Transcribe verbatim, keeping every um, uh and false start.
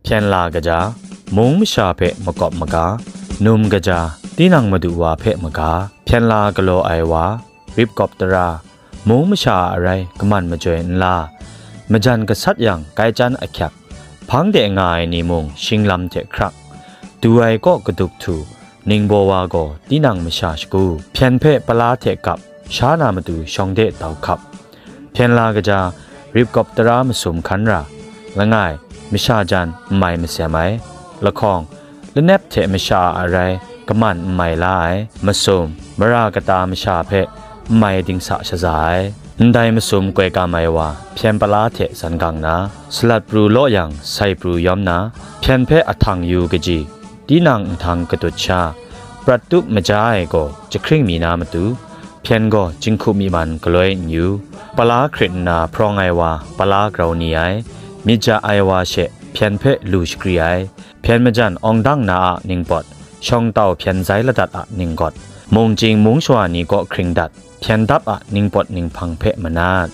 Hpyen la kaja, mung masha hpe makawp maga, num kaja, tinang madu wa hpe maga, hpyen la galaw ai wa, rip kawp tara, mung masha a arai kaman majoi nla, majan gasat yang kai can ahkyak, hpang de nga ai ni mung shinglam hte hkrak, du ai kaw kaduk htu, ningbaw wa gaw tinang masha shagu, hpyen hpe pala hte kap, sha na matu shawng de dau hkap, hpyen la kaja, rip kawp tara masum hkan ra, langai, masha jan n mai masem ai, lahkawng, lanep hte masha a arai kaman n mai la ai, masum, mara kata masha hpe n mai dingsa shaza ai. Ndai masum koi kam ai wa, hpyen pala hte san gang na, salat pru law yang sai pru yawm na, hpyen hpe ahtang yu kaji, tinang nhtang katut sha, prat tup maja ai gaw jahkring mi na matu, hpyen gaw jinghku myi man galoi n yu, pala hkrit nna hprawng ai wa pala grau ni ai, myit ja ai wa she hpyen hpe lu shakri ai, hpyen majan awng dang na a ningpawt, shawng tau hpyen zai ladat a ninggawt, mung chying mung shawa ni kaw hkring dat, hpyen dap a ningpawt ninghpang hpe manat.